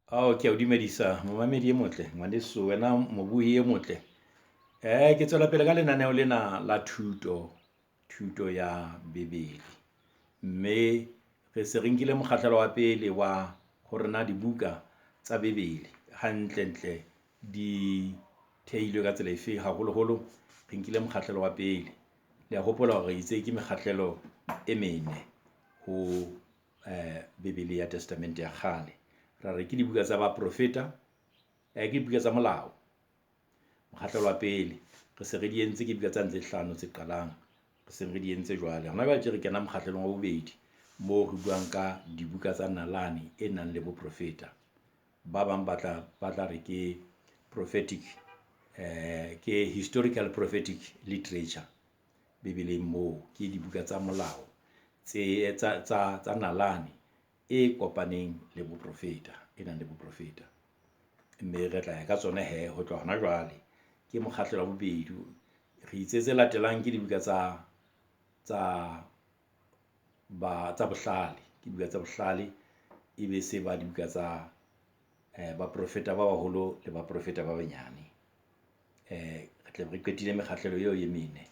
Ao, ke a o dumedisa momamedi e motle, ngwaneso wena mobohi e motle. Ke tswela pele ka lenaneo lena la thuto, thuto ya Bebele. Mme re se re nkile mokgahlelo wa pele wa hore na dibuka tsa Bebele hantlentle di thehilwe ka tsela efeng, haholoholo re nkile mokgahlelo wa pele. Le a hopola hore re itse ke mekgahlelo e mene ho Bebele ya Testamente ya Kgale. Ra re ke dibuka tsa baprofeta, ke dibuka tsa molao, mokgahlelo wa pele. Re se re di entse ke dibuka tsane tse hlano tse qalang, re seng re di entse jwale. Hona jwale tje re kena mokgahlelong wa bobedi, moo re buang ka dibuka tsa nalane e nang le boprofeta. Ba bang ba tla re ke prophetic ke historical prophetic literature Bebeleng moo. Ke dibuka tsa molao tse tsa nalane e kopaneng le boprofeta, e nang le boprofeta. Mme re tla ya ka tsona hee ho tloha hona jwale. Ke mokgahlelo wa bobedi. Re itse tse latelang ke dibuka tsa bohlale, ke dibuka tsa bohlale. E be se ba dibuka tsa baprofeta ba baholo le baprofeta ba banyane. Re tla be re qetile mekgahlelo eo e mene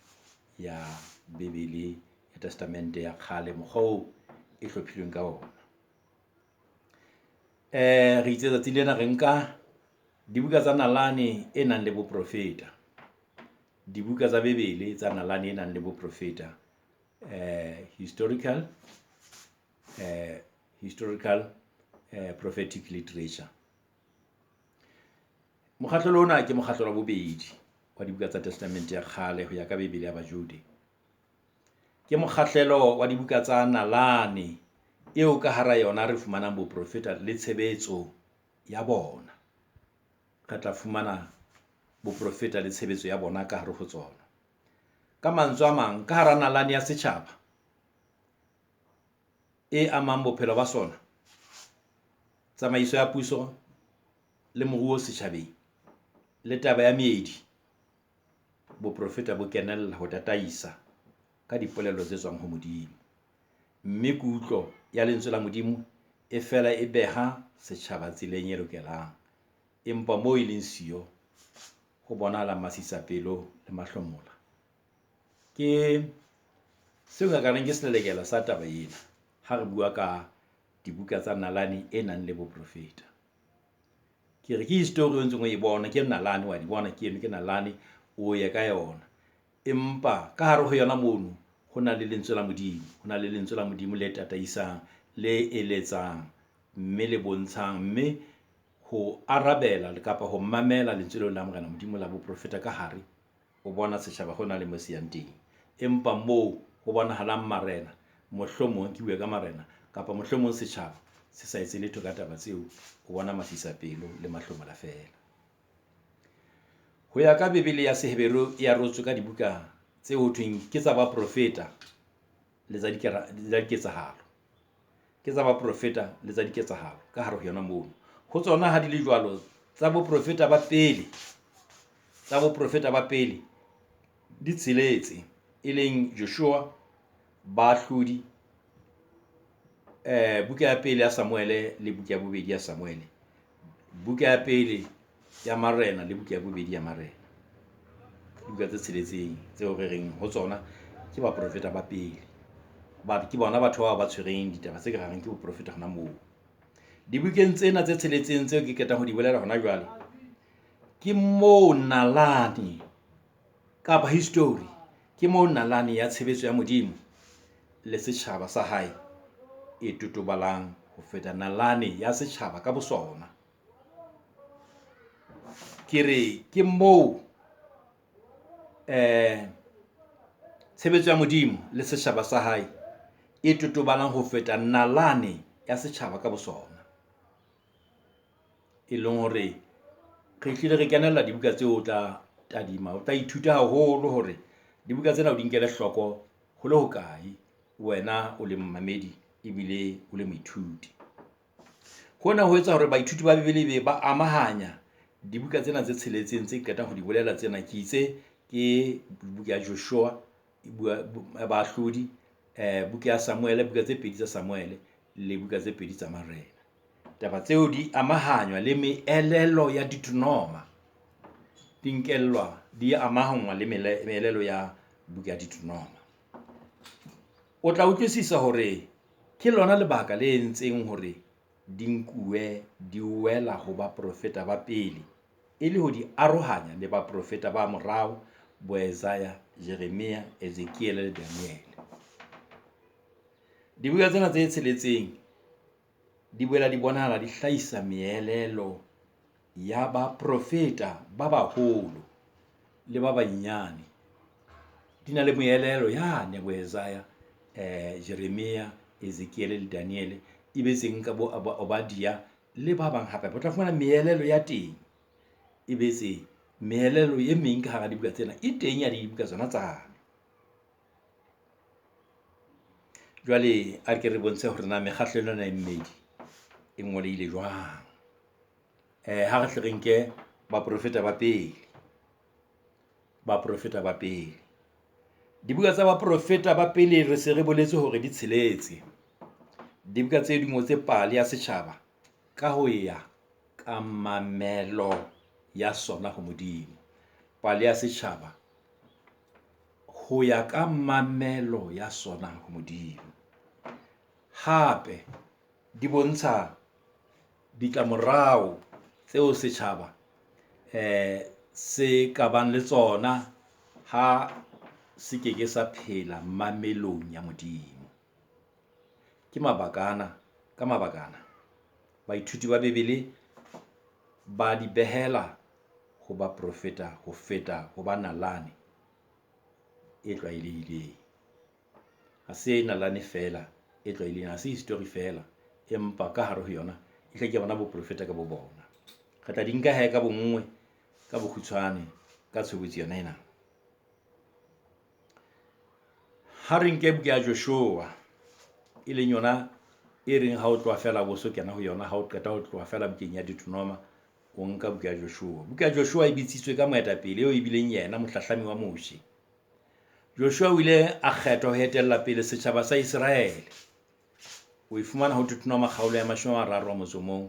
ya Bebele ya Testamente ya Kgale, mokgwa oo e hlophilweng ka ona. Re itse tsatsing lena re nka dibuka tsa nalane e nang le boprofeta. Dibuka tsa Bebele tsa nalane e nang le boprofeta. Historical historical prophetic literature. Mokgahlelo ona ke mokgahlelo wa bobedi wa dibuka tsa Testamente ya Kgale ho ya ka Bebele ya Bajude. Ke mokgahlelo wa dibuka tsa nalane eo ka hara yona re fumanang boprofeta le tshebetso ya bona. Re tla fumana boprofeta le tshebetso ya bona ka hare ho tsona. Ka mantswe a mang, ka hara nalane ya setjhaba e amang bophelo ba sona, tsamaiso ya puso le moruo setjhabeng le taba ya meedi, boprofeta bo kenella ho tataisa ka dipolelo tse tswang ho Modimo. Mme kutlo ya lentswe la Modimo e fela e beha setjhaba tseleng e lokelang. Empa moo e leng siyo, ho bonahala masisapelo le mahlomola. Ke seo nka ka reng ke selelekela sa taba ena, ha re bua ka dibuka tsa nalane e nang le boprofeta. Ke re ke history o ntseng o e bona, ke nalane wa di bona ke eno ke nalane, o ye ka yona. Empa ka hare ho yona mono, ho na le lentswe la Modimo, ho na le lentswe la Modimo le tataisang, le eletsang, mme le bontshang. Mme ho arabela kapa ho mamela lentswe leo la Morena Modimo la boprofeta ka hare, o bona setjhaba hona le moo se yang teng. Empa moo ho bonahalang marena, mohlomong ke bue ka marena kapa mohlomong setjhaba se sa etse letho ka taba tseo, o bona masisapelo le mahlomola feela. Ho ya ka Bebele ya Seheberu e arotswe ka dibuka tse ho thweng ke tsa baprofeta le tsa diketsahalo. Ke tsa baprofeta le tsa diketsahalo ka hare ho yona mono. Ho tsona ha di le jwalo, tsa boprofeta ba pele, tsa boprofeta ba pele di tsheletse, e leng Joshua, Baahlodi, buka ya pele ya Samuele le buka ya bobedi ya Samuele. Buka ya pele ya Marena le buka ya bobedi ya Marena. Dibuka tse tsheletseng tseo re reng ho tsona ke baprofeta ba pele. Ke bona batho bao ba tshwereng ditaba tse ka reng ke boprofeta hona moo. Dibukeng tsena tse tsheletseng tseo ke qetang ho di bolela hona jwale, ke moo nalane kapa history, ke moo nalane ya tshebetso ya Modimo le setjhaba sa hae e totobalang ho feta nalane ya setjhaba ka bosona. Ke re ke moo tshebetso ya Modimo le setjhaba sa hae e totobalang ho feta nalane ya setjhaba ka bosona. E leng hore re hlile re kenella dibuka tseo o tla tadima, o tla ithuta haholo hore dibuka tsena o di nkele hloko ho le hokae, wena o le momamedi ebile o le moithuti. Hona ho etsa hore baithuti ba Bebele ebe ba amahanya dibuka tsena tse tsheletseng tse qetang ho di bolela tsena. Ke itse ke buka ya Joshua, e bua Baahlodi, buka ya Samuele, buka tse pedi tsa Samuele le buka tse pedi tsa Marena. Taba tseo di amahanywa le meelelo ya Deuteronoma. Di nkellwa di amahangwa le meelelo ya buka ya Deuteronoma. O tla utlwisisa hore ke lona lebaka le entseng hore di nkuwe di wela ho baprofeta ba pele e le ho di arohanya le baprofeta ba morao, bo-Isaiah, Jeremia, Ezekiele le Daniele. Dibuka tsena tse tsheletseng di boela di bonahala di hlahisa meelelo ya baprofeta ba baholo le ba banyenyane. Di na le moelelo yane ya bo-Isaiah, Jeremia, Ezekiele le Daniele. E betse nka bo Obadia le ba bang hape. O tla fumana meelelo ya teng e betse meelelo e meng ka hara dibuka tsena e teng ya dibuka tsona tsane. Jwale a ke re bontshe hore na mekgahlelo ena e mmedi e ngolehile jwang. Ha re hle re nke baprofeta ba pele, baprofeta ba pele. Dibuka tsa baprofeta ba pele re se re boletse hore di tsheletse. Dibuka tse di ngotse pale ya setjhaba ka ho ya ka mamelo ya sona ho Modimo. Pale ya setjhaba ho ya ka mamelo ya sona ho Modimo. Hape di bontsha ditlamorao tseo setjhaba se ka bang le tsona ha se keke sa phela mamelong ya Modimo. Ke mabaka ana, ka mabaka ana baithuti ba Bebele ba di behela ho baprofeta ho feta ho ba nalane e tlwaelehileng. Ha se nalane feela e tlwaelehileng, ha se history feela, empa ka hare ho yona e hlile ke bona boprofeta ka bo bona. Re tla di nka hee ka bonngwe ka bokgutshwane ka tshobotsi yona ena. Ha re nke buka ya Joshua, e leng yona e reng ha o tloha feela bo so kena ho yona, ha o qeta ho tloha feela bukeng ya Deuteronoma, o nka buka ya Joshua. Buka ya Joshua e bitsitswe ka moetapele eo e bileng yena mohlahlami wa Moshe. Joshua o ile a kgethwa ho etella pele setjhaba sa Iseraele. O e fumana ho Deuteronoma kgaolo ya 31,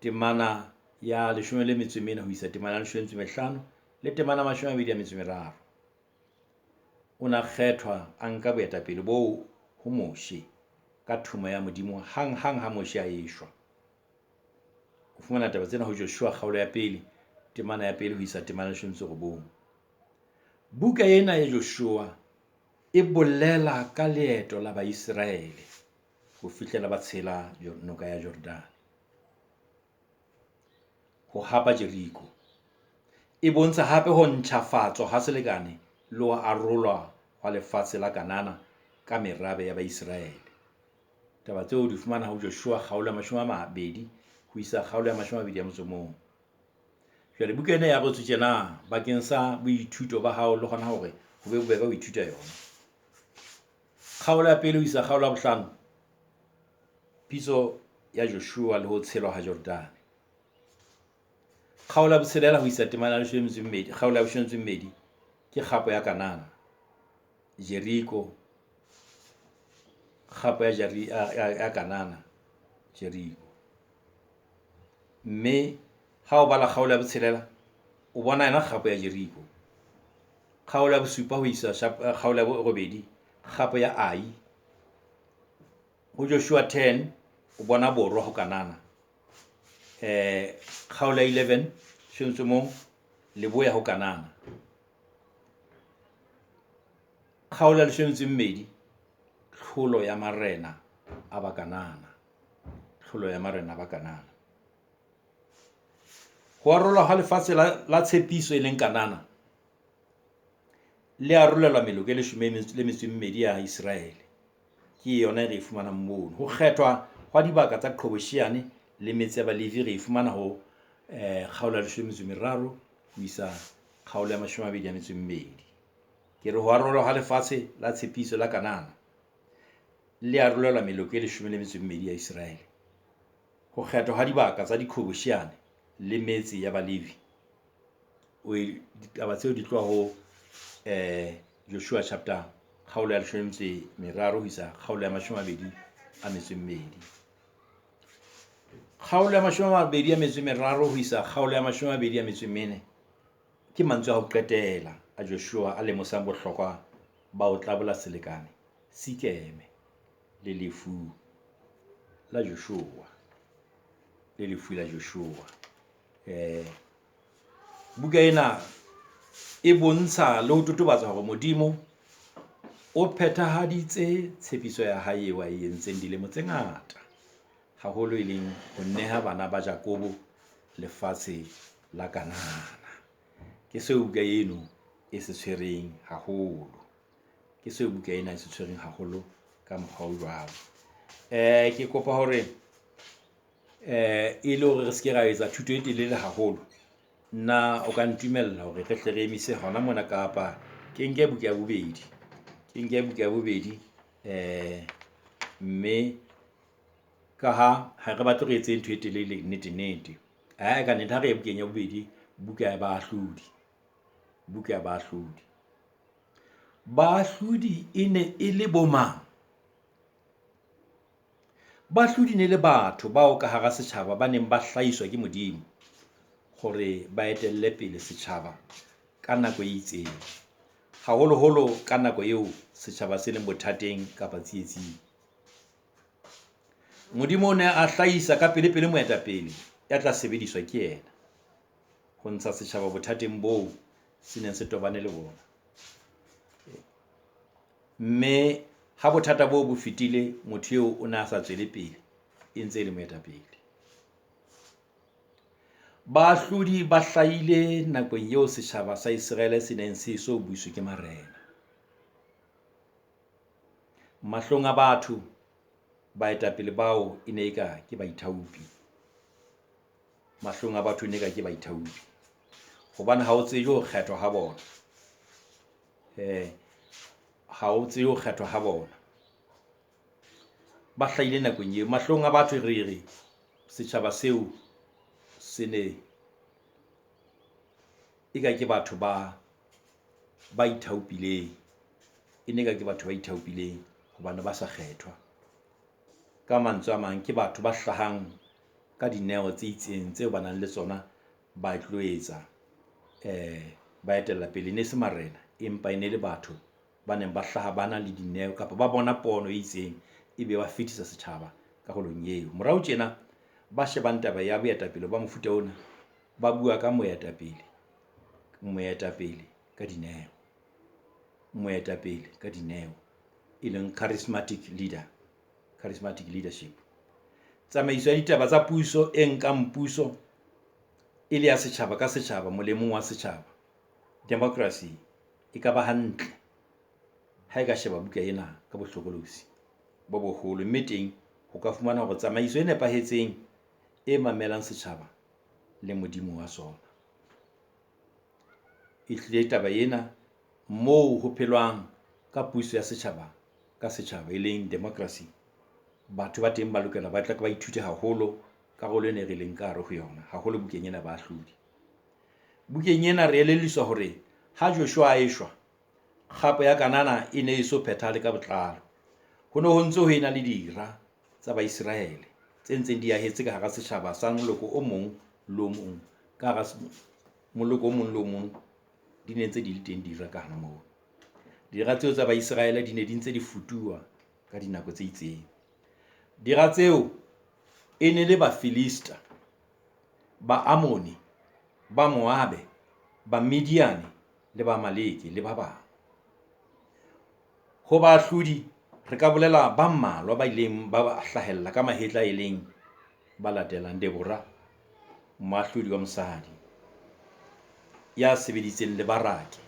temana ya 14 ho isa temana ya 15 le temana ya 23. O na kgethwa a nka boetapele boo ho Moshe ka thomo ya Modimo hang hang ha Moshe a eshwa. O fumana taba tsena ho Joshua kgaolo ya 1 temana ya 1 ho isa temana ya 19. Buka ena ya Joshua e bolela ka leeto la Baiseraele ho fihlela ba tshela noka ya Jordane ho hapa Jeriko. E bontsha hape ho ntjhafatswa ha selekane le ho arolwa hwa lefatshe la Kanana ka merabe ya Baiseraele. Taba tseo di fumana ho Joshua kgaolo ya 20 ho isa kgaolo ya 21. Jwale buka ena ya arotswe tjena bakeng sa boithuto ba hao le hona hore ho be bobebe ho ithuta yona. Kgaolo ya 1 ho isa kgaolo ya 5, pitso ya Joshua le ho tshelwa ha Jordane. Kgaolo ya 6 ho isa temana ya 12, kgaolo ya 12 ke kgapo ya Kanana, Jeriko, kgapo ya Kanana, Jeriko. Mme ha o bala kgaolo ya 6 o bona yona kgapo ya Jeriko. Kgaolo ya 7 ho isa kgaolo ya 8, kgapo ya Ai. Ho Joshua 10 o bona borwa ho Kanana. Kgaolo ya 11 shentse mong leboya ho Kanana. Kgaolo ya 12, tlholo ya marena a ba Kanana. Tlholo ya marena a ba Kanana. Ho arolwa ha lefatshe la tshepiso e leng Kanana, le arolelwa meloko e 12 ya Iseraele. Ke yona e re e fumanang mono. Ho kgethwa hwa dibaka tsa Qhobosheane le metse ya Balevi re e fumana ho kgaolo ya 13 ho isa kgaolo ya 22. Ke re ho arolwa ha lefatshe la tshepiso la Kanana le arolelwa meloko e 12 ya Iseraele. Ho kgethwa ha dibaka tsa diqhobosheane le metse ya Balevi. Ditaba tseo di tloha ho Joshua chapter kgaolo ya 13 ho isa kgaolo ya 22. Kgaolo ya 23 ho isa kgaolo ya 24 ke mantswe a ho qetela a Joshua a lemosang bohlokwa ba ho tlabola selekane Sikeme le lefu la Joshua. Le lefu la Joshua. Buka ena e bontsha le ho totobatsa hore Modimo o phethahaditse tshepiso ya hae eo a e entseng dilemo tse ngata haholo, e leng ho neha bana ba Jakobo lefatshe la Kanana. Ke seo buka eno e se tshwereng haholo. Ke seo buka ena e se tshwereng haholo ka mokgwa o jwalo. Ke kopa hore e le hore re seke ra etsa thuto e telele haholo. Na o ka ntumella hore re hle re emise hona mona kapa ke nke buka ya bobedi? Ke nke buka ya bobedi mme ka ha ha re batle re etse ntho e telele nnete-nnete. Ae ka nnete ha re ye bukeng ya bobedi, buka ya Baahlodi. Buka ya Baahlodi. Baahlodi e ne e le bo mang? Baahlodi e ne le batho bao ka hara setjhaba ba neng ba hlahiswa ke Modimo hore ba etelle pele setjhaba ka nako e itseng. Haholoholo ka nako eo setjhaba se leng bothateng kapa tsietsing. Modimo o ne a hlahisa ka pele pele moetapele ya tla sebediswa ke yena ho ntsha setjhaba bothateng boo se neng se tobane le bona. Mme ha bothata boo bo fetile, motho eo o ne a sa tswele pele e ntse e le moetapele. Baahlodi ba hlahile nakong eo setjhaba sa Iseraele se neng se eso buswe ke marena. Mahlong a batho, baetapele bao e ne e ka ke baithaopi. Mahlong a batho e ne e ka ke baithaopi. Hobane ha o tsejwe ho kgethwa ha bona. Ha o tsebe ho kgethwa ha bona. Ba hlahile nakong eo. Mahlong a batho re re setjhaba seo se ne e ka ke batho ba ithaopileng. E ne e ka ke batho ba ithaopileng hobane ba sa kgethwa. Ka mantswe a mang, ke batho ba hlahang ka dineo tse itseng tseo ba nang le tsona, ba tlo etsa ba etella pele. E ne se marena, empa e ne le batho ba neng ba hlaha ba na le dineo kapa ba bona pono e itseng, ebe ba fetisa setjhaba karolong eo. Morao tjena ba shebang taba ya boetapele ba mofuta ona, ba bua ka moetapele, moetapele ka dineo. Moetapele ka dineo, e leng charismatic leader, charismatic leadership. Tsamaiso ya ditaba tsa puso e nkang puso e le ya setjhaba ka setjhaba molemong wa setjhaba. Democracy e ka ba hantle ha e ka sheba buka ena ka bohlokolosi bo boholo. Mme teng o ka fumana hore tsamaiso e nepahetseng e mamelang setjhaba le Modimo wa sona. Ehlile taba ena moo ho phelwang ka puso ya setjhaba ka setjhaba, e leng democracy. Batho ba teng ba lokela ba tla ke ba ithute haholo karolo ena e re leng ka hare ho yona, haholo bukeng ena ya Baahlodi. Bukeng ena re elelliswa hore ha Joshua a eshwa, kgapo ya Kanana e ne eso phethahale ka botlalo. Ho ne ho ntse ho ena le dira tsa Baiseraele tse ntseng di ahetse ka hara setjhaba sa moloko o mong le o mong. Ka hara moloko o mong le o mong di ne ntse di le teng dira ka hara moo. Dira tseo tsa Baiseraele di ne di ntse di futuwa ka dinako tse itseng. Dira tseo e ne le Bafilista, Baamone, Bamoabe, Bamidiane le Baamaleke le ba bang. Ho baahlodi re ka bolela ba mmalwa ba ileng ba hlahella ka mahetla, e leng ba latelang: Debora, moahlodi wa mosadi ya sebeditseng le Barake,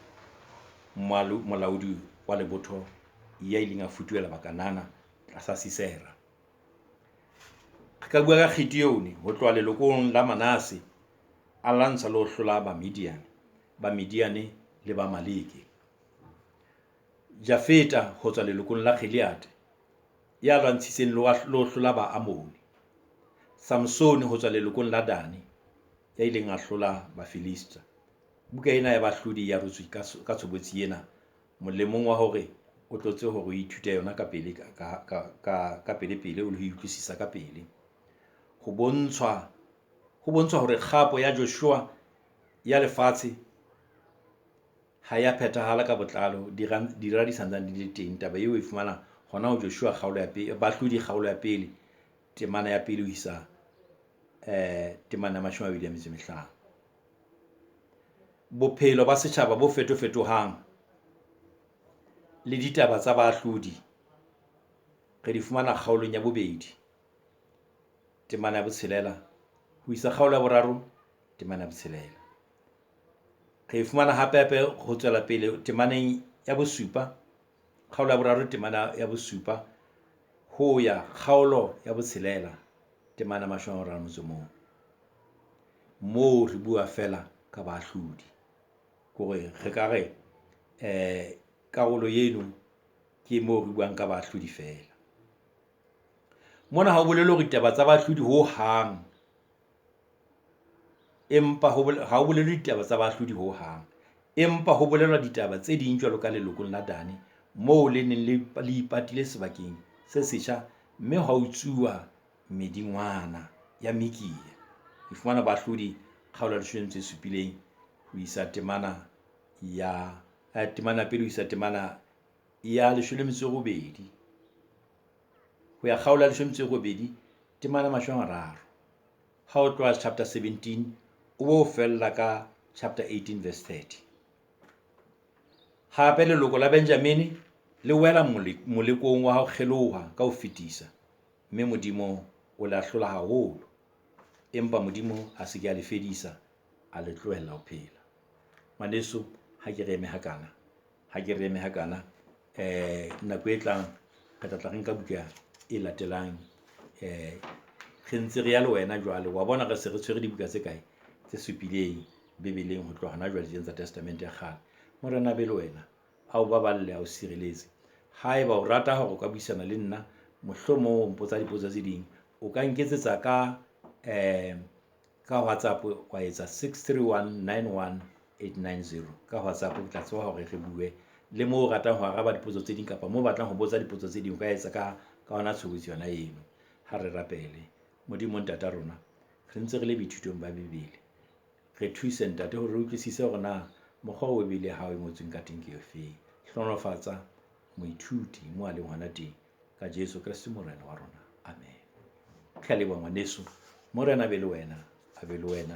molaodi wa lebotho ya ileng a futuhela Bakanana tlasa Sisera. Re ka bua ka Gideone ho tloha lelokong la Manase, a lwantsha le ho hlola Bamidiane, Bamidiane le Baamaleke. Jafeta ho tswa lelokong la Gileade, ya lwantshitseng le ho hlola Baamone. Samsone ho tswa lelokong la Dane, ya ileng a hlola Bafilista. Buka ena ya Baahlodi e arotswe ka tshobotsi ena molemong wa hore o tlo tsebe hore o ithute yona ka pele ka pele pele o le ho e utlwisisa ka pele. Ho bontshwa ho bontshwa hore kgapo ya Joshua ya lefatshe ha ya phethahala ka botlalo, dira di santsane di le teng. Taba eo o e fumana hona ho Joshua kgaolo ya Baahlodi kgaolo ya pele, temana ya pele ho isa temana ya 25. Bophelo ba setjhaba bo fetofetohang le ditaba tsa baahlodi re di fumana kgaolong ya bobedi, temana ya botshelela ho isa kgaolo ya boraro, temana ya botshelela. Re e fumana hape-hape ho tswela pele temaneng ya bosupa, kgaolo ya boraro temana ya bosupa ho ya kgaolo ya botshelela, temana ya 31. Moo re bua feela ka baahlodi. Ke hore re ka re karolo eno ke moo re buang ka baahlodi feela. Mona ha ho bolele hore ditaba tsa baahlodi hohang, empa ha ho bolelwe ditaba tsa baahlodi hohang. Empa ho bolelwa ditaba tse ding jwalo ka lelokong la Dane, moo le neng le ipatile sebakeng se setjha, mme hwa utsuwa medingwana ya mekiya. E fumana Baahlodi kgaolo ya leshome le metso e supileng ho isa temana ya temana ya pele ho isa temana ya 18. Ho ya kgaolo ya 18, temana ya 30. Ha o tloha chapter 17, o bo fella ka chapter 18 verse 30. Hape leloko la Benjamine le wela molekong wa ho kgeloha ka ho fetisa, mme Modimo o le ahlola haholo. Empa Modimo a se ke a le fedisa, a le tlohella ho phela. Ngwaneso, ha ke re eme hakana, ha ke re eme hakana. Nako e tlang re tla tla re nka buka e latelang. Re ntse re ya le wena jwale. Wa bona re se re tshwere dibuka tse kae? Tse supileng Bibeleng ho tloha hona jwale tjena tsa Testamente ya kgale. Morena a be le wena, a o baballe, a o sireletse. Haeba o rata hore o ka buisana le nna, mohlomong o mpotsa dipotso tse ding, o ka nketsetsa ka WhatsApp wa etsa 63191890. Ka WhatsApp ke tla tseba hore re bue le moo o ratang ho araba dipotso tse ding kapa moo o batlang ho botsa dipotso tse ding, o ka etsa ka yona tshobotsi yona eno. Ha re rapele. Modimo Ntata rona, re ntse re le boithutong ba Bibele. Re thuse Ntate hore re utlwisise hore na mokgwa oo Bibele ya hao e ngotsweng ka teng ke ofeng. Hlohonolofatsa moithuti moo a leng hona teng. Ka Jesu Kreste Morena wa rona. Amen. Ke a leboha ngwaneso. Morena a be le wena, a be le wena.